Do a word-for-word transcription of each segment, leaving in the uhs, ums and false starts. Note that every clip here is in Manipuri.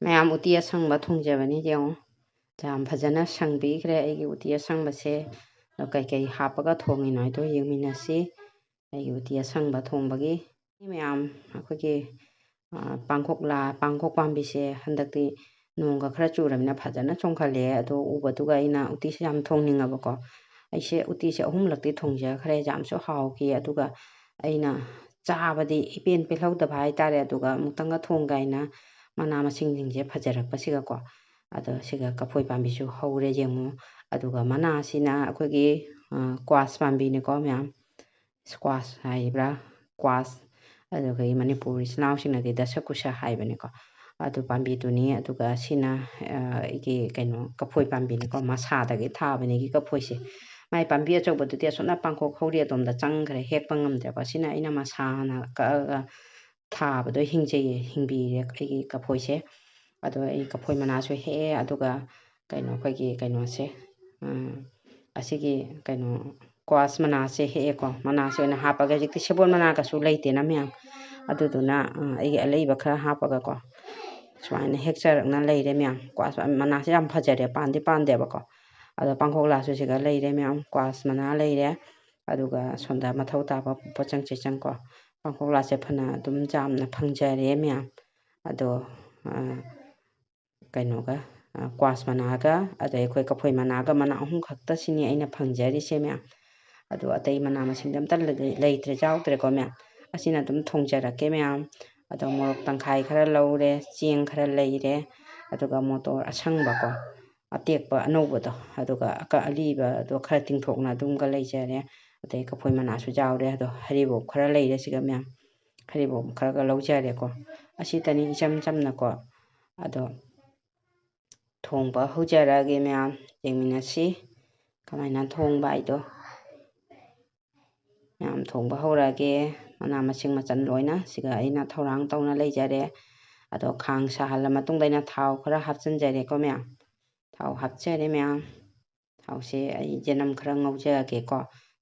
ꯃꯌꯥꯝ, ꯎꯇꯤ ꯑꯁꯪꯕ ꯊꯣꯡꯖꯕꯅꯤ꯫ ꯌꯦꯡꯉꯣ, ꯌꯥꯝ ꯐꯖꯅ ꯁꯪꯕꯤꯈ꯭ꯔꯦ ꯑꯩꯒꯤ ꯎꯇꯤ ꯑꯁꯪꯕꯁꯦ꯫ ꯑꯗꯣ ꯀꯩꯀꯩ ꯍꯥꯞꯄꯒ ꯊꯣꯡꯉꯤꯅꯣ ꯍꯥꯏꯗꯣ ꯌꯦꯡꯃꯤꯟꯅꯁꯤ꯫ ꯑꯩꯒꯤ ꯎꯇꯤ ꯑꯁꯪꯕ ꯊꯣꯡꯕꯒꯤ ꯃꯌꯥꯝ, ꯑꯩꯈꯣꯏꯒꯤ, ꯑ, ꯄꯥꯡꯈꯣꯛꯂꯥ, ꯄꯥꯡꯈꯣꯛ ꯄꯥꯝꯕꯤꯁꯦ ꯍꯟꯗꯛꯇꯤ ꯅꯣꯡꯒ ꯈꯔ ꯆꯨꯔꯕꯅꯤꯅ ꯐꯖꯅ ꯆꯣꯡꯈꯠꯂꯛꯑꯦ꯫ ꯑꯗꯣ ꯎꯕꯗꯨꯒ ꯑꯩꯅ ꯎꯇꯤꯁꯦ ꯌꯥꯝ ꯊꯣꯡꯅꯤꯡꯉꯕꯀꯣ꯫ ꯑꯩꯁꯦ ꯎꯇꯤꯁꯦ ꯑꯍꯨꯝꯂꯛꯇꯤ ꯊꯣꯡꯖꯈ꯭ꯔꯦ, ꯌꯥꯝꯁꯨ ꯍꯥꯎꯈꯤ꯫ ꯑꯗꯨꯒ ꯑꯩꯅ ꯆꯥꯕꯗꯤ ꯏꯄꯦꯟ ꯄꯦꯜꯍꯧꯗꯕ ꯍꯥꯏꯇꯥꯔꯦ꯫ ꯑꯗꯨꯒ ꯑꯃꯨꯛꯇꯪꯒ ꯊꯣꯡꯒꯦ ꯍꯥꯏꯅ ꯃꯅꯥ ꯃꯁꯤꯡꯁꯤꯡꯁꯦ ꯐꯖꯔꯛꯄꯁꯤꯒꯀꯣ꯫ ꯑꯗꯣ ꯁꯤꯒ ꯀꯐꯣꯏ ꯄꯥꯝꯕꯤꯁꯨ ꯍꯧꯔꯦ, ꯌꯦꯡꯉꯨ꯫ ꯑꯗꯨꯒ ꯃꯅꯥꯁꯤꯅ ꯑꯩꯈꯣꯏꯒꯤ, ꯑ, ꯀ꯭ꯋꯥꯁ ꯄꯥꯝꯕꯤꯅꯤꯀꯣ ꯃꯌꯥꯝ꯫ ꯁ꯭ꯀ꯭ꯋꯥꯁ ꯍꯥꯏꯕ꯭ꯔꯥ, ꯀ꯭ꯋꯥꯁ, ꯑꯗꯨꯒ ꯑꯩ ꯃꯅꯤꯄꯨꯔ ꯏꯆꯤꯜ ꯏꯅꯥꯎꯁꯤꯡꯅꯗꯤ ꯗꯁꯀꯨꯁ ꯍꯥꯏꯕꯅꯤꯀꯣ꯫ ꯑꯗꯨ ꯄꯥꯝꯕꯤꯗꯨꯅꯤ꯫ ꯑꯗꯨꯒ ꯁꯤꯅ, ꯑ, ꯑꯩꯒꯤ ꯀꯩꯅꯣ, ꯀꯐꯣꯏ ꯄꯥꯝꯕꯤꯅꯤꯀꯣ, ꯃꯁꯥꯗꯒꯤ ꯊꯥꯕꯅꯤꯒꯤ ꯀꯐꯣꯏꯁꯦ꯫ ꯃꯥꯏ ꯄꯥꯝꯕꯤ ꯑꯆꯧꯕꯗꯨꯗꯤ ꯑꯁꯣꯝꯅ ꯄꯥꯡꯈꯣꯛ ꯍꯧꯔꯤ ꯑꯗꯣꯝꯗ ꯆꯪꯈ꯭ꯔꯦ, ꯍꯦꯛꯄ ꯉꯝꯗ꯭ꯔꯦꯀꯣ꯫ ꯁꯤꯅ ꯑꯩꯅ ꯃꯁꯥꯅ ꯀꯛꯑꯒ ꯊꯥꯕꯗꯣ ꯍꯤꯡꯖꯩꯌꯦ, ꯍꯤꯡꯕꯤꯔꯦ ꯑꯩꯒꯤ ꯀꯐꯣꯏꯁꯦ꯫ ꯑꯗꯣ ꯑꯩ ꯀꯐꯣꯏ ꯃꯅꯥꯁꯨ ꯍꯦꯛꯑꯦ, ꯑꯗꯨꯒ ꯀꯩꯅꯣ, ꯑꯩꯈꯣꯏꯒꯤ ꯀꯩꯅꯣꯁꯦ, ꯎꯝ, ꯑꯁꯤꯒꯤ ꯀꯩꯅꯣ, ꯀ꯭ꯋꯥꯁ ꯃꯅꯥꯁꯦ ꯍꯦꯛꯑꯦꯀꯣ꯫ ꯃꯅꯥꯁꯦ ꯑꯣꯏꯅ ꯍꯥꯞꯄꯒ, ꯍꯧꯖꯤꯛꯇꯤ ꯁꯦꯕꯣꯠ ꯃꯅꯥꯒꯁꯨ ꯂꯩꯇꯦꯅ ꯃꯌꯥꯝ, ꯑꯗꯨꯗꯨꯅ, ꯑ, ꯑꯩꯒꯤ ꯑꯂꯩꯕ ꯈꯔ ꯍꯥꯞꯄꯒꯀꯣ, ꯁꯨꯃꯥꯏꯅ ꯍꯦꯛꯆꯔꯛꯅ ꯂꯩꯔꯦ ꯃꯌꯥꯝ꯫ ꯀ꯭ꯋꯥꯁ ꯃꯅꯥꯁꯦ ꯌꯥꯝ ꯐꯖꯔꯦ, ꯄꯥꯟꯗꯤ ꯄꯥꯟꯗꯦꯕꯀꯣ꯫ ꯑꯗꯣ ꯄꯥꯡꯈꯣꯛꯂꯥꯁꯨ ꯁꯤꯒ ꯂꯩꯔꯦ ꯃꯌꯥꯝ, ꯀ꯭ꯋꯥꯁ ꯃꯅꯥ ꯂꯩꯔꯦ, ꯑꯗꯨꯒ ꯁꯣꯝꯗ ꯃꯊꯧ ꯇꯥꯕ ꯄꯣꯠꯆꯪ ꯆꯩꯆꯪꯀꯣ꯫ ꯄꯥꯡꯈꯣꯛꯂꯥꯁꯦ ꯐꯅ ꯑꯗꯨꯝ ꯌꯥꯝꯅ ꯐꯪꯖꯔꯦ ꯃꯌꯥꯝ꯫ ꯑꯗꯣ, ꯑ, ꯀꯩꯅꯣꯒ, ꯑ, ꯀ꯭ꯋꯥꯁ ꯃꯅꯥꯒ, ꯑꯗꯩ ꯑꯩꯈꯣꯏ ꯀꯐꯣꯏ ꯃꯅꯥꯒ, ꯃꯅꯥ ꯑꯍꯨꯝ ꯈꯛꯇ ꯁꯤꯅꯤ ꯑꯩꯅ ꯐꯪꯖꯔꯤꯁꯦ ꯃꯌꯥꯝ꯫ ꯑꯗꯣ ꯑꯇꯩ ꯃꯅꯥ ꯃꯁꯤꯡꯗꯤ ꯑꯝꯇ ꯂꯩ-, ꯂꯩꯇ꯭ꯔꯦ, ꯌꯥꯎꯗ꯭ꯔꯦꯀꯣ ꯃꯌꯥꯝ꯫ ꯑꯁꯤꯅ ꯑꯗꯨꯝ ꯊꯣꯡꯖꯔꯛꯀꯦ ꯃꯌꯥꯝ꯫ ꯑꯗꯣ ꯃꯣꯔꯣꯛ ꯇꯪꯈꯥꯏ ꯈꯔ ꯂꯧꯔꯦ, ꯆꯦꯡ ꯈꯔ ꯂꯩꯔꯦ, ꯑꯗꯨꯒ ꯃꯣꯇꯣꯔ ꯑꯁꯪꯕꯀꯣ, ꯑꯇꯦꯛꯄ ꯑꯅꯧꯕꯗꯣ, ꯑꯗꯨꯒ ꯑꯀ-, ꯑꯂꯤꯕ ꯑꯗꯣ ꯈꯔ ꯇꯤꯡꯊꯣꯛꯅ ꯑꯗꯨꯝꯒ ꯂꯩꯖꯔꯦ꯫ ꯑꯗꯩ ꯀꯐꯣꯏ ꯃꯅꯥꯁꯨ ꯌꯥꯎꯔꯦ꯫ ꯑꯗꯣ ꯍꯔꯤꯕꯣꯞ ꯈꯔ ꯂꯩꯔꯦ ꯁꯤꯒ ꯃꯌꯥꯝ꯫ ꯍꯔꯤꯕꯣꯞ ꯈꯔꯒ ꯂꯧꯖꯔꯦꯀꯣ꯫ ꯑꯁꯤꯇꯅꯤ ꯏꯆꯝ ꯆꯝꯅꯀꯣ꯫ ꯑꯗꯣ ꯊꯣꯡꯕ ꯍꯧꯖꯔꯛꯑꯒꯦ ꯃꯌꯥꯝ, ꯌꯦꯡꯃꯤꯟꯅꯁꯤ ꯀꯃꯥꯏꯅ ꯊꯣꯡꯕ ꯍꯥꯏꯗꯣ꯫ ꯃꯌꯥꯝ ꯊꯣꯡꯕ ꯍꯧꯔꯛꯑꯒꯦ꯫ ꯃꯅꯥ ꯃꯁꯤꯡ ꯃꯆꯜ ꯂꯣꯏꯅ ꯁꯤꯒ ꯑꯩꯅ ꯊꯧꯔꯥꯡ ꯇꯧꯅ ꯂꯩꯖꯔꯦ꯫ ꯑꯗꯣ ꯈꯥꯡ ꯁꯥꯍꯜꯂ ꯃꯇꯨꯡꯗ ꯑꯩꯅ ꯊꯥꯎ ꯈꯔ ꯍꯥꯞꯆꯤꯟꯖꯔꯦꯀꯣ ꯃꯌꯥꯝ꯫ ꯊꯥꯎ ꯍꯥꯞꯆꯔꯦ ꯃꯌꯥꯝ꯫ ꯊꯥꯎꯁꯦ ꯑꯩ ꯌꯦꯅꯝ ꯈꯔ ꯉꯧꯖꯔꯒꯦꯀꯣ꯫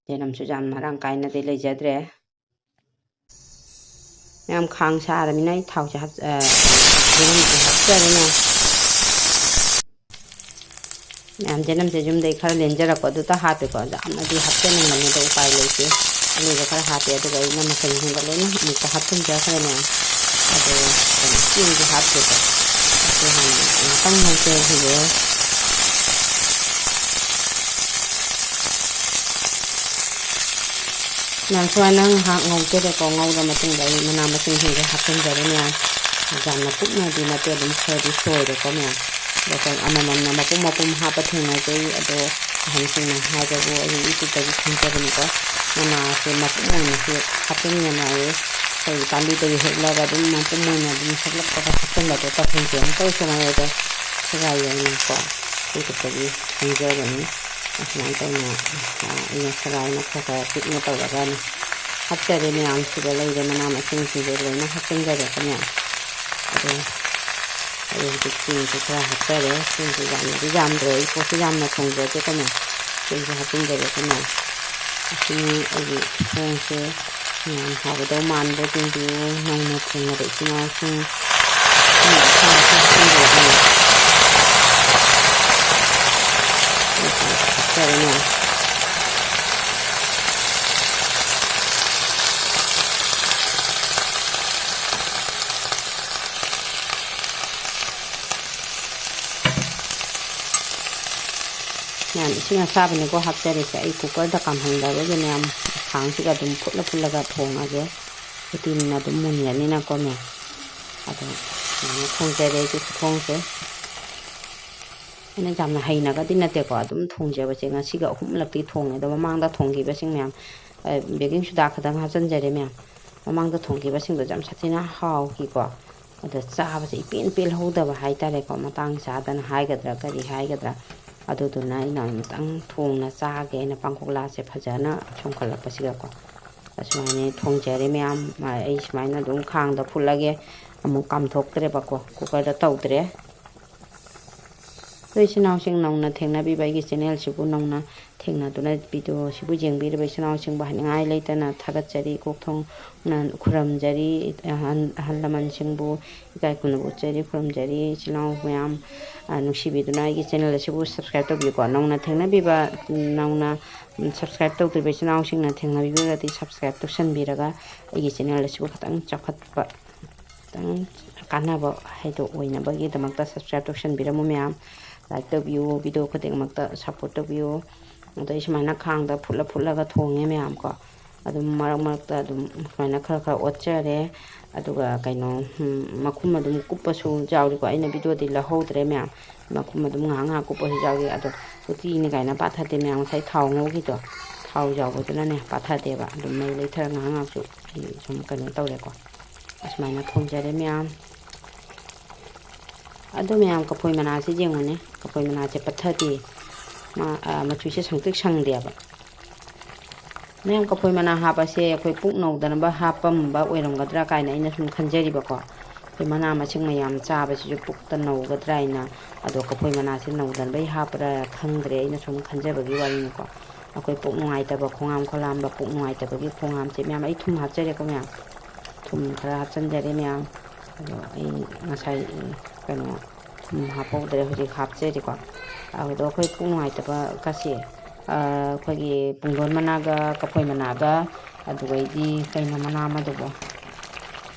ꯌꯦꯅꯝꯁꯨ ꯌꯥꯝ ꯃꯔꯥꯡ ꯀꯥꯏꯅꯗꯤ ꯂꯩꯖꯗ꯭ꯔꯦ꯫ ꯃꯌꯥꯝ ꯈꯥꯡ ꯁꯥꯔꯃꯤꯅ ꯑꯩ ꯊꯥꯎꯁꯦ ꯍꯥꯞ-, ꯑ, ꯌꯦꯔꯨꯝꯁꯦ ꯍꯥꯞꯆꯔꯦ ꯃꯌꯥꯝ꯫ ꯃꯌꯥꯝ ꯆꯦꯅꯝꯁꯦ ꯌꯨꯝꯗꯩ ꯈꯔ ꯂꯦꯟꯖꯔꯛꯄ ꯑꯗꯨꯇ ꯍꯥꯞꯄꯦꯀꯣ꯫ ꯌꯥꯝꯅꯗꯤ ꯍꯥꯞꯆꯅꯤꯡꯕꯅꯤꯗ ꯎꯄꯥꯏ ꯂꯩꯇꯦ꯫ ꯑꯂꯨꯗꯣ ꯈꯔ ꯍꯥꯞꯄꯦ, ꯑꯗꯨꯒ ꯑꯩꯅ ꯃꯆꯜꯁꯤꯡꯗꯣ ꯂꯣꯏꯅ ꯑꯃꯨꯛꯇ ꯍꯥꯞꯆꯤꯟꯖꯈ꯭ꯔꯦ ꯃꯌꯥꯝ꯫ ꯑꯗꯣ ꯀꯩꯅꯣ, ꯆꯦꯡꯁꯨ ꯍꯥꯞꯇꯦꯀꯣ꯫ ꯑꯗꯨ ꯍꯥꯟꯅ ꯉꯥꯛꯇꯪ ꯉꯧꯖꯈꯤꯒꯦ꯫ ꯃꯌꯥꯝ ꯁꯨꯃꯥꯏꯅ ꯉꯥꯏꯍꯥꯛ ꯉꯧꯖꯔꯦꯀꯣ꯫ ꯉꯧꯔ ꯃꯇꯨꯡꯗ ꯑꯩ ꯃꯅꯥ ꯃꯁꯤꯡꯁꯤꯡꯁꯦ ꯍꯥꯞꯆꯤꯟꯖꯔꯦ ꯃꯌꯥꯝ꯫ ꯌꯥꯝꯅ ꯀꯨꯞꯅꯗꯤ ꯅꯠꯇꯦ, ꯑꯗꯨꯝ ꯈꯔꯗꯤ ꯁꯣꯏꯔꯦꯀꯣ ꯃꯌꯥꯝ꯫ ꯑꯗꯣ ꯑꯩꯈꯣꯏ ꯑꯃꯃꯝꯅ ꯃꯄꯨꯝ ꯃꯄꯨꯝ ꯍꯥꯞꯄ ꯊꯦꯡꯅꯖꯩ, ꯑꯗꯣ ꯑꯍꯟꯁꯤꯡꯅ ꯍꯥꯏꯕꯕꯨ ꯑꯩ YouTube-ꯇꯒꯤ ꯈꯪꯖꯕꯅꯤꯀꯣ꯫ ꯃꯅꯥꯁꯦ ꯃꯄꯨꯝ ꯑꯣꯏꯅꯁꯨ ꯍꯥꯞꯆꯤꯟꯒꯅꯨ ꯍꯥꯏꯌꯦ꯫ ꯑꯩꯈꯣꯏ ꯄꯥꯝꯕꯤꯗꯒꯤ ꯍꯦꯛꯂꯒ ꯑꯗꯨꯝ ꯃꯄꯨꯝ ꯑꯣꯏꯅ ꯑꯗꯨꯝ ꯁꯦꯠꯂꯛꯄꯗ ꯍꯥꯞꯆꯤꯟꯕꯗꯣ ꯇꯧꯍꯟꯁꯦ꯫ ꯑꯃꯨꯛꯇ ꯁꯨꯃꯥꯏꯅ ꯑꯗꯣ ꯁꯦꯒꯥꯏ ꯑꯣꯏꯅꯀꯣ YouTube-ꯇꯒꯤ ꯈꯪꯖꯕꯅꯤ꯫ ꯑꯁꯨꯃꯥꯏꯅ ꯇꯧꯅ, ꯑ, ꯑꯩꯅ ꯁꯦꯒꯥꯏꯅ ꯈꯔ ꯈꯔ ꯄꯤꯛꯅ ꯇꯧꯔꯒꯅꯦ ꯍꯥꯞꯆꯔꯦ꯫ ꯃꯌꯥꯝꯁꯤꯗ ꯂꯩꯔꯦ ꯃꯅꯥ ꯃꯁꯤꯡꯁꯤꯡꯁꯦ ꯂꯣꯏꯅ ꯍꯥꯞꯆꯤꯟꯖꯔꯦꯀꯣ ꯃꯌꯥꯝ꯫ ꯑꯗꯣ ꯑꯩ ꯍꯧꯖꯤꯛ ꯆꯦꯡꯁꯦ ꯈꯔ ꯍꯥꯞꯆꯔꯦ꯫ ꯆꯦꯡꯁꯦ ꯌꯥꯝꯅꯗꯤ ꯌꯥꯝꯗ꯭ꯔꯦ, ꯑꯩ ꯄꯣꯠꯁꯦ ꯌꯥꯝꯅ ꯊꯣꯡꯖꯗꯦꯀꯣ ꯃꯌꯥꯝ꯫ ꯆꯦꯡꯁꯦ ꯍꯥꯞꯆꯤꯟꯖꯔꯦꯀꯣ ꯃꯌꯥꯝ꯫ ꯑꯁꯤꯅꯤ ꯑꯩꯒꯤ ꯈꯨꯊꯣꯡꯁꯦ꯫ ꯌꯥꯝ ꯍꯥꯎꯒꯗꯧ ꯃꯥꯟꯕ ꯆꯦꯡꯁꯦ ꯅꯧꯅ ꯊꯣꯡꯅꯕ ꯏꯆꯤꯟ ꯏꯅꯥꯎꯁꯤꯡ꯫ ꯍꯥꯞꯆꯔꯦ ꯃꯌꯥꯝ꯫ ꯃꯌꯥꯝ, ꯏꯁꯤꯡ ꯑꯁꯥꯕꯅꯤꯀꯣ ꯍꯥꯞꯆꯔꯤꯁꯦ꯫ ꯑꯩ cooker-ꯗ ꯀꯥꯝꯍꯟꯗꯕꯒꯤ ꯃꯌꯥꯝ, ꯈꯥꯡꯁꯤꯒ ꯑꯗꯨꯝ ꯐꯨꯠꯂ ꯐꯨꯠꯂꯒ ꯊꯣꯡꯉꯒꯦ꯫ ꯎꯇꯤꯅꯤꯅ ꯑꯗꯨꯝ ꯃꯨꯟꯒꯅꯤꯅꯀꯣ ꯃꯌꯥꯝ꯫ ꯑꯗꯣ ꯁꯨꯃꯥꯏꯅ ꯊꯣꯡꯖꯔꯦ ꯑꯩꯒꯤ ꯈꯨꯊꯣꯡꯁꯦ꯫ ꯑꯩꯅ ꯌꯥꯝꯅ ꯍꯩꯅꯒꯗꯤ ꯅꯠꯇꯦꯀꯣ, ꯑꯗꯨꯝ ꯊꯣꯡꯖꯕꯁꯦ ꯉꯁꯤꯒ ꯑꯍꯨꯝꯂꯛꯇꯤ ꯊꯣꯡꯉꯦ꯫ ꯑꯗꯣ ꯃꯃꯥꯡꯗ ꯊꯣꯡꯈꯤꯕꯁꯤꯡ ꯃꯌꯥꯝ, ꯑ, baking soda ꯈꯛꯇꯪ ꯍꯥꯞꯆꯤꯟꯖꯔꯦ ꯃꯌꯥꯝ꯫ ꯃꯃꯥꯡꯗ ꯊꯣꯡꯈꯤꯕꯁꯤꯡꯗꯣ ꯌꯥꯝ ꯁꯥꯊꯤꯅ ꯍꯥꯎꯈꯤꯀꯣ꯫ ꯑꯗ ꯆꯥꯕꯁꯦ ꯏꯄꯦꯟ ꯄꯦꯜꯍꯧꯗꯕ ꯍꯥꯏꯇꯥꯔꯦꯀꯣ, ꯃꯇꯥꯡ ꯆꯥꯗꯅ ꯍꯥꯏꯒꯗ꯭ꯔꯥ ꯀꯔꯤ ꯍꯥꯏꯒꯗ꯭ꯔꯥ꯫ ꯑꯗꯨꯗꯨꯅ ꯑꯩꯅ ꯑꯃꯨꯛꯇꯪ ꯊꯣꯡꯅ ꯆꯥꯒꯦ ꯍꯥꯏꯅ ꯄꯥꯡꯈꯣꯛꯂꯥꯁꯦ ꯐꯖꯅ ꯆꯣꯡꯈꯠꯂꯛꯄꯁꯤꯗꯀꯣ, ꯑꯁꯨꯃꯥꯏꯅ ꯊꯣꯡꯖꯔꯦ ꯃꯌꯥꯝ꯫ ꯑꯩ ꯁꯨꯃꯥꯏꯅ ꯑꯗꯨꯝ ꯈꯥꯡꯗ ꯐꯨꯠꯂꯒꯦ, ꯑꯃꯨꯛ ꯀꯥꯝꯊꯣꯛꯇ꯭ꯔꯦꯕꯀꯣ, cooker-ꯗ ꯇꯧꯗ꯭ꯔꯦ꯫ ꯑꯩꯈꯣꯏ ꯏꯆꯤꯟ ꯏꯅꯥꯎꯁꯤꯡ ꯅꯧꯅ ꯊꯦꯡꯅꯕꯤꯕ ꯑꯩꯒꯤ ꯆꯦꯅꯦꯜꯁꯤꯕꯨ, ꯅꯧꯅ ꯊꯦꯡꯅꯗꯨꯅ ꯚꯤꯗꯤꯑꯣꯁꯤꯕꯨ ꯌꯦꯡꯕꯤꯔꯤꯕ ꯏꯆꯤꯟ ꯏꯅꯥꯎꯁꯤꯡꯕꯨ ꯍꯥꯏꯅꯤꯡꯉꯥꯏ ꯂꯩꯇꯅ ꯊꯥꯒꯠꯆꯔꯤ, ꯀꯣꯛ ꯊꯣꯡꯅ ꯈꯨꯔꯨꯝꯖꯔꯤ꯫ ꯑꯍꯟ, ꯑꯍꯜ ꯂꯃꯟꯁꯤꯡꯕꯨ ꯏꯀꯥꯏ ꯈꯨꯝꯅꯕ ꯎꯠꯆꯔꯤ, ꯈꯨꯔꯨꯝꯖꯔꯤ꯫ ꯏꯆꯤꯜ ꯏꯅꯥꯎ ꯃꯌꯥꯝ, ꯑ, ꯅꯨꯡꯁꯤꯕꯤꯗꯨꯅ ꯑꯩꯒꯤ ꯆꯦꯅꯦꯜ ꯑꯁꯤꯕꯨ subscribe ꯇꯧꯕꯤꯌꯨꯀꯣ꯫ ꯅꯧꯅ ꯊꯦꯡꯅꯕꯤꯕ, ꯅꯧꯅ, ꯎꯝ, subscribe ꯇꯧꯗ꯭ꯔꯤꯕ ꯏꯆꯤꯜ ꯏꯅꯥꯎꯁꯤꯡꯅ ꯊꯦꯡꯅꯕꯤꯔꯒꯗꯤ subscribe ꯇꯧꯁꯟꯕꯤꯔꯒ ꯑꯩꯒꯤ ꯆꯦꯅꯦꯜ ꯑꯁꯤꯕꯨ ꯈꯤꯇꯪ ꯆꯥꯎꯈꯠꯄ, ꯈꯤꯇꯪ ꯀꯥꯟꯅꯕ ꯍꯥꯏꯗꯣ ꯑꯣꯏꯅꯕꯒꯤꯗꯃꯛꯇ subscribe ꯇꯧꯁꯟꯕꯤꯔꯝꯃꯨ ꯃꯌꯥꯝ꯫ Like ꯇꯧꯕꯤꯌꯨ, ꯚꯤꯗꯤꯑꯣ ꯈꯨꯗꯤꯡꯃꯛꯇ support ꯇꯧꯕꯤꯌꯨ꯫ ꯑꯗꯣ ꯑꯩ ꯁꯨꯃꯥꯏꯅ ꯈꯥꯡꯗ ꯐꯨꯠꯂ ꯐꯨꯠꯂꯒ ꯊꯣꯡꯉꯦ ꯃꯌꯥꯝ ꯀꯣ꯫ ꯑꯗꯨꯝ ꯃꯔꯛ ꯃꯔꯛꯇ ꯑꯗꯨꯝ ꯁꯨꯃꯥꯏꯅ ꯈꯔ ꯈꯔ ꯑꯣꯠꯆꯔꯦ꯫ ꯑꯗꯨꯒ ꯀꯩꯅꯣ, ꯎꯝ, ꯃꯈꯨꯝ ꯑꯗꯨꯝ ꯀꯨꯞꯄꯁꯨ ꯌꯥꯎꯔꯤꯀꯣ꯫ ꯑꯩꯅ ꯚꯤꯗꯤꯑꯣꯗꯤ ꯂꯧꯍꯧꯗ꯭ꯔꯦ ꯃꯌꯥꯝ꯫ ꯃꯈꯨꯝ ꯑꯗꯨꯝ ꯉꯥꯏꯍꯥꯛ ꯉꯥꯏꯍꯥꯛ ꯀꯨꯞꯄꯁꯨ ꯌꯥꯎꯔꯤ꯫ ꯑꯗꯣ ꯎꯇꯤꯅꯤ ꯀꯥꯏꯅ ꯄꯥꯊꯗꯦ ꯃꯌꯥꯝ꯫ ꯉꯁꯥꯏ ꯊꯥꯎ ꯉꯧꯈꯤꯗꯣ, ꯊꯥꯎ ꯌꯥꯎꯕꯗꯨꯅꯅꯦ ꯄꯥꯊꯗꯦꯕ꯫ ꯑꯗꯨꯝ ꯃꯩ ꯂꯩꯊꯔ ꯉꯥꯏꯍꯥꯛ ꯉꯥꯏꯍꯥꯛꯁꯨ ꯑꯩ ꯁꯨꯝ ꯀꯩꯅꯣ ꯇꯧꯔꯦꯀꯣ꯫ ꯑꯁꯨꯃꯥꯏꯅ ꯊꯣꯡꯖꯔꯦ ꯃꯌꯥꯝ꯫ ꯑꯗꯣ ꯃꯌꯥꯝ, ꯀꯐꯣꯏ ꯃꯅꯥꯁꯦ ꯌꯦꯡꯉꯨꯅꯦ, ꯀꯐꯣꯏ ꯃꯅꯥꯁꯦ ꯄꯠꯊꯗꯦ꯫ ꯃꯥ, ꯑ, ꯃꯆꯨꯁꯦ ꯁꯪꯇ꯭ꯔꯤꯛ ꯁꯪꯗꯦꯕ꯫ ꯃꯌꯥꯝ, ꯀꯐꯣꯏ ꯃꯅꯥ ꯍꯥꯞꯄꯁꯦ ꯑꯩꯈꯣꯏ ꯄꯨꯛ ꯅꯧꯗꯅꯕ ꯍꯥꯞꯄꯝꯕ ꯑꯣꯏꯔꯝꯒꯗ꯭ꯔꯥ ꯀꯥꯏꯅ ꯑꯩꯅ ꯁꯨꯝ ꯈꯟꯖꯔꯤꯕꯀꯣ꯫ ꯑꯩꯈꯣꯏ ꯃꯅꯥ ꯃꯁꯤꯡ ꯃꯌꯥꯝ ꯆꯥꯕꯁꯤꯁꯨ ꯄꯨꯛꯇ ꯅꯧꯒꯗ꯭ꯔꯥ ꯍꯥꯏꯅ꯫ ꯑꯗꯣ ꯀꯐꯣꯏ ꯃꯅꯥꯁꯦ ꯅꯧꯗꯅꯕꯩ ꯍꯥꯞꯄ꯭ꯔꯥ ꯈꯪꯗ꯭ꯔꯦ, ꯑꯩꯅ ꯁꯨꯝ ꯈꯟꯖꯕꯒꯤ ꯋꯥꯔꯤꯅꯤꯀꯣ꯫ ꯑꯩꯈꯣꯏ ꯄꯨꯛ ꯅꯨꯡꯉꯥꯏꯇꯕ, ꯈꯣꯡꯍꯥꯝ ꯈꯣꯂꯥꯝꯕ, ꯄꯨꯛ ꯅꯨꯡꯉꯥꯏꯇꯕꯒꯤ ꯈꯣꯡꯍꯥꯝꯁꯦ ꯃꯌꯥꯝ, ꯑꯩ ꯊꯨꯝ ꯍꯥꯞꯆꯔꯦꯀꯣ ꯃꯌꯥꯝ꯫ ꯊꯨꯝ ꯈꯔ ꯍꯥꯞꯆꯤꯟꯖꯔꯦ ꯃꯌꯥꯝ꯫ ꯑꯗꯣ ꯑꯩ ꯉꯁꯥꯏ, ꯀꯩꯅꯣ, ꯊꯨꯝ ꯍꯥꯞꯄꯧꯗ꯭ꯔꯦ, ꯍꯧꯖꯤꯛ ꯍꯥꯞꯆꯔꯤꯀꯣ꯫ ꯑꯗꯣ ꯑꯩꯈꯣꯏ ꯄꯨꯛ ꯅꯨꯡꯉꯥꯏꯇꯕ ꯀꯥꯁꯦ, ꯑ, ꯑꯩꯈꯣꯏꯒꯤ ꯄꯨꯡꯗꯣꯟ ꯃꯅꯥꯒ ꯀꯐꯣꯏ ꯃꯅꯥꯒ, ꯑꯗꯨꯒꯩꯗꯤ ꯀꯩꯅꯣ ꯃꯅꯥ ꯑꯃꯗꯨꯕꯨ?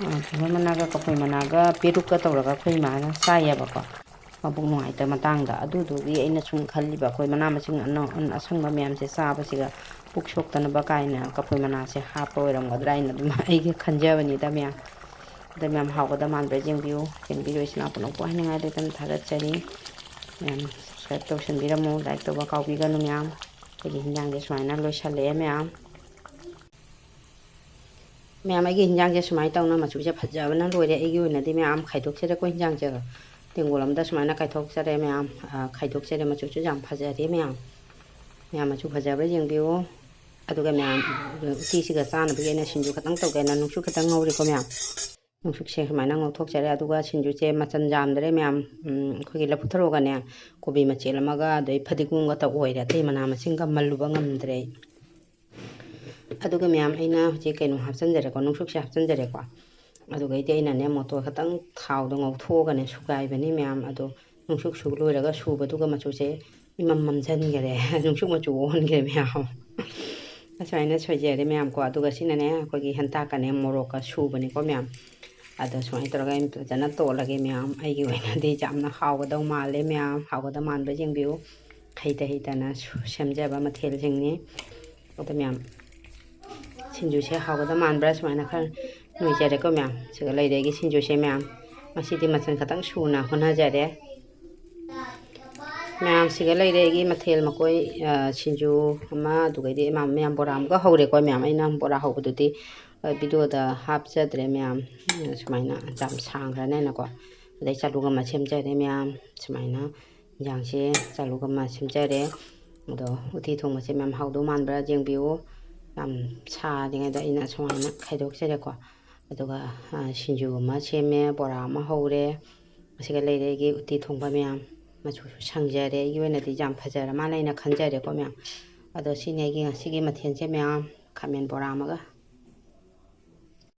ꯑ, ꯄꯨꯡꯗꯣꯟ ꯃꯅꯥꯒ ꯀꯐꯣꯏ ꯃꯅꯥꯒ ꯄꯦꯔꯨꯛꯀ ꯇꯧꯔꯒ ꯑꯩꯈꯣꯏ ꯏꯃꯥꯅ ꯆꯥꯏꯌꯦꯕꯀꯣ꯫ ꯃꯕꯨꯛ ꯅꯨꯡꯉꯥꯏꯇꯕ ꯃꯇꯥꯡꯗ꯫ ꯑꯗꯨꯗꯨꯒꯤ ꯑꯩꯅ ꯁꯨꯝ ꯈꯜꯂꯤꯕ, ꯑꯩꯈꯣꯏ ꯃꯅꯥ ꯃꯁꯤꯡ ꯑꯅꯧ-, ꯑꯁꯪꯕ ꯃꯌꯥꯝꯁꯦ ꯆꯥꯕꯁꯤꯒ ꯄꯨꯛ ꯁꯣꯛꯇꯅꯕ ꯀꯥꯏꯅ ꯀꯐꯣꯏ ꯃꯅꯥꯁꯦ ꯍꯥꯞꯄ ꯑꯣꯏꯔꯝꯒꯗ꯭ꯔꯥ ꯍꯥꯏꯅ ꯑꯗꯨꯝ ꯑꯩꯒꯤ ꯈꯟꯖꯕꯅꯤꯗ ꯃꯌꯥꯝ꯫ ꯑꯗ ꯃꯌꯥꯝ, ꯍꯥꯎꯒꯗꯕ ꯃꯥꯟꯕ꯭ꯔꯥ ꯌꯦꯡꯕꯤꯌꯨ꯫ ꯌꯦꯡꯕꯤꯔꯣꯏꯁꯤꯅ ꯄꯨꯝꯅꯃꯛꯄꯨ ꯍꯥꯏꯅꯤꯡꯉꯥꯏ ꯂꯩꯇꯅ ꯊꯥꯒꯠꯆꯔꯤ꯫ ꯃꯌꯥꯝ subscribe ꯇꯧꯁꯟꯕꯤꯔꯝꯃꯨ, like ꯇꯧꯕ ꯀꯥꯎꯕꯤꯒꯅꯨ ꯃꯌꯥꯝ꯫ ꯑꯩꯈꯣꯏꯒꯤ ꯍꯤꯟꯖꯥꯡꯁꯦ ꯁꯨꯃꯥꯏꯅ ꯂꯣꯏꯁꯜꯂꯛꯑꯦ ꯃꯌꯥꯝ꯫ ꯃꯌꯥꯝ, ꯑꯩꯒꯤ ꯍꯤꯟꯖꯥꯡꯁꯦ ꯁꯨꯃꯥꯏꯅ ꯇꯧꯅ ꯃꯆꯨꯁꯦ ꯐꯖꯕꯅ ꯂꯣꯏꯔꯦ꯫ ꯑꯩꯒꯤ ꯑꯣꯏꯅꯗꯤ ꯃꯌꯥꯝ ꯈꯥꯏꯗꯣꯛꯆꯔꯦꯀꯣ ꯍꯤꯟꯖꯥꯡꯁꯦ꯫ ꯇꯦꯡꯀꯣꯠ ꯑꯃꯗ ꯁꯨꯃꯥꯏꯅ ꯀꯥꯏꯊꯣꯛꯆꯔꯦ ꯃꯌꯥꯝ꯫ ꯑ, ꯈꯥꯏꯗꯣꯛꯆꯔꯦ, ꯃꯆꯨꯁꯨ ꯌꯥꯝ ꯐꯖꯔꯦ ꯃꯌꯥꯝ꯫ ꯃꯌꯥꯝ, ꯃꯆꯨ ꯐꯖꯕ꯭ꯔꯥ ꯌꯦꯡꯕꯤꯌꯨ꯫ ꯑꯗꯨꯒ ꯃꯌꯥꯝ, ꯎꯇꯤꯁꯤꯒ ꯆꯥꯅꯕꯒꯤ ꯑꯩꯅ ꯁꯤꯡꯖꯨ ꯈꯤꯇꯪ ꯇꯧꯒꯦꯅ ꯅꯨꯡꯁꯨ ꯈꯤꯇꯪ ꯉꯧꯔꯦꯀꯣ ꯃꯌꯥꯝ꯫ ꯅꯨꯡꯁꯨꯛꯁꯦ ꯁꯨꯃꯥꯏꯅ ꯉꯧꯊꯣꯛꯆꯔꯦ꯫ ꯑꯗꯨꯒ ꯁꯤꯡꯖꯨꯁꯦ ꯃꯆꯜ ꯌꯥꯝꯗ꯭ꯔꯦ ꯃꯌꯥꯝ꯫ ꯎꯝ, ꯑꯩꯈꯣꯏꯒꯤ ꯂꯐꯨ ꯊꯔꯣꯒꯅꯦ, ꯀꯣꯕꯤ ꯃꯆꯦꯠ ꯑꯃꯒ, ꯑꯗꯩ ꯐꯗꯤꯒꯣꯝꯒꯇ ꯑꯣꯏꯔꯦ꯫ ꯑꯇꯩ ꯃꯅꯥ ꯃꯁꯤꯡꯒ ꯃꯜꯂꯨꯕ ꯉꯝꯗ꯭ꯔꯦ ꯑꯩ꯫ ꯑꯗꯨꯒ ꯃꯌꯥꯝ, ꯑꯩꯅ ꯍꯧꯖꯤꯛ ꯀꯩꯅꯣ ꯍꯥꯞꯆꯤꯟꯖꯔꯦꯀꯣ, ꯅꯨꯡꯁꯨꯛꯁꯦ ꯍꯥꯞꯆꯤꯟꯖꯔꯦꯀꯣ꯫ ꯑꯗꯨꯒꯩꯗꯤ ꯑꯩꯅꯅꯦ, ꯃꯣꯇꯣꯔ ꯈꯛꯇꯪ ꯊꯥꯎꯗ ꯉꯧꯊꯣꯛꯑꯒꯅꯦ ꯁꯨꯒꯥꯏꯕꯅꯤ ꯃꯌꯥꯝ꯫ ꯑꯗꯣ ꯅꯨꯡꯁꯨꯛ ꯁꯨ ꯂꯣꯏꯔꯒ ꯁꯨꯕꯗꯨꯒ ꯃꯆꯨꯁꯦ ꯏꯃꯝ ꯃꯝꯁꯤꯟꯈꯔꯦ꯫ ꯅꯨꯡꯁꯨꯛ ꯃꯆꯨ ꯑꯣꯟꯈꯔꯦ ꯃꯌꯥꯝ꯫ ꯑꯁꯨꯃꯥꯏꯅ ꯁꯣꯏꯖꯔꯦ ꯃꯌꯥꯝ ꯀꯣ꯫ ꯑꯗꯨꯒ ꯁꯤꯅꯅꯦ, ꯑꯩꯈꯣꯏꯒꯤ ꯍꯦꯟꯇꯥꯛꯀꯅꯦ ꯃꯣꯔꯣꯛꯀ ꯁꯨꯕꯅꯤꯀꯣ ꯃꯌꯥꯝ꯫ ꯑꯗꯣ ꯁꯨꯃꯥꯏꯅ ꯇꯧꯔꯒ ꯑꯩꯅ ꯐꯖꯅ ꯇꯣꯠꯂꯒꯦ ꯃꯌꯥꯝ꯫ ꯑꯩꯒꯤ ꯑꯣꯏꯅꯗꯤ ꯌꯥꯝꯅ ꯍꯥꯎꯒꯗꯧ ꯃꯥꯜꯂꯦ ꯃꯌꯥꯝ꯫ ꯍꯥꯎꯒꯗꯧ ꯃꯥꯟꯕ ꯌꯦꯡꯕꯤꯌꯨ꯫ ꯍꯩꯇ ꯍꯩꯇꯅ ꯁꯨ-, ꯁꯦꯝꯖꯕ ꯃꯊꯦꯜꯁꯤꯡꯅꯤ꯫ ꯑꯗꯣ ꯃꯌꯥꯝ, ꯁꯤꯡꯖꯨꯁꯦ ꯍꯥꯎꯒꯗꯧ ꯃꯥꯟꯕ꯭ꯔꯥ? ꯁꯨꯃꯥꯏꯅ ꯈꯔ ꯅꯣꯏꯖꯔꯦꯀꯣ ꯃꯌꯥꯝ꯫ ꯁꯤꯒ ꯂꯩꯔꯦ ꯑꯩꯒꯤ ꯁꯤꯡꯖꯨꯁꯦ ꯃꯌꯥꯝ꯫ ꯉꯁꯤꯗꯤ ꯃꯆꯜ ꯈꯛꯇꯪ ꯁꯨꯅ ꯍꯣꯠꯅꯖꯔꯦ꯫ ꯃꯌꯥꯝ, ꯁꯤꯒ ꯂꯩꯔꯦ ꯑꯩꯒꯤ ꯃꯊꯦꯜ ꯃꯀꯣꯏ, ꯑ, ꯁꯤꯡꯖꯨ ꯑꯃ, ꯑꯗꯨꯒꯩꯗꯤ ꯃꯌꯥꯝ, ꯃꯌꯥꯝ ꯕꯣꯔꯥ ꯑꯃꯒ ꯍꯧꯔꯦꯀꯣ ꯃꯌꯥꯝ꯫ ꯑꯩꯅ ꯕꯣꯔꯥ ꯍꯧꯕꯗꯨꯗꯤ, ꯑ, video ꯗ ꯍꯥꯞꯆꯗ꯭ꯔꯦ ꯃꯌꯥꯝ꯫ ꯑ, ꯁꯨꯃꯥꯏꯅ ꯌꯥꯝ ꯁꯥꯡꯈ꯭ꯔꯅꯦꯅꯀꯣ꯫ ꯑꯗꯩ ꯆꯥꯂꯨꯛ ꯑꯃ ꯁꯦꯝꯖꯔꯦ ꯃꯌꯥꯝ꯫ ꯁꯨꯃꯥꯏꯅ ꯏꯟꯖꯥꯡꯁꯦ ꯆꯥꯂꯨꯛ ꯑꯃ ꯁꯦꯝꯖꯔꯦ꯫ ꯑꯗꯣ ꯎꯇꯤ ꯊꯣꯡꯕꯁꯦ ꯃꯌꯥꯝ ꯍꯥꯎꯗꯧ ꯃꯥꯟꯕ꯭ꯔꯥ ꯌꯦꯡꯕꯤꯌꯨ꯫ ꯌꯥꯝ ꯁꯥꯔꯤꯉꯩꯗ ꯑꯩꯅ ꯁꯨꯃꯥꯏꯅ ꯈꯥꯏꯗꯣꯛꯆꯔꯦꯀꯣ꯫ ꯑꯗꯨꯒ, ꯑ, ꯁꯤꯡꯖꯨ ꯑꯃ ꯁꯦꯝꯃꯦ, ꯕꯣꯔꯥ ꯑꯃ ꯍꯧꯔꯦ꯫ ꯑꯁꯤꯒ ꯂꯩꯔꯦ ꯑꯩꯒꯤ ꯎꯇꯤ ꯊꯣꯡꯕ ꯃꯌꯥꯝ꯫ ꯃꯆꯨꯁꯨ ꯁꯪꯖꯔꯦ꯫ ꯑꯩꯒꯤ ꯑꯣꯏꯅꯗꯤ ꯌꯥꯝ ꯐꯖꯔ ꯃꯥꯜꯂꯦ ꯍꯥꯏꯅ ꯈꯟꯖꯔꯦꯀꯣ ꯃꯌꯥꯝ꯫ ꯑꯗꯣ ꯁꯤꯅꯤ ꯑꯩꯒꯤ ꯉꯁꯤꯒꯤ ꯃꯊꯦꯜꯁꯦ ꯃꯌꯥꯝ꯫ ꯈꯥꯃꯦꯟ ꯕꯣꯔꯥ ꯑꯃꯒ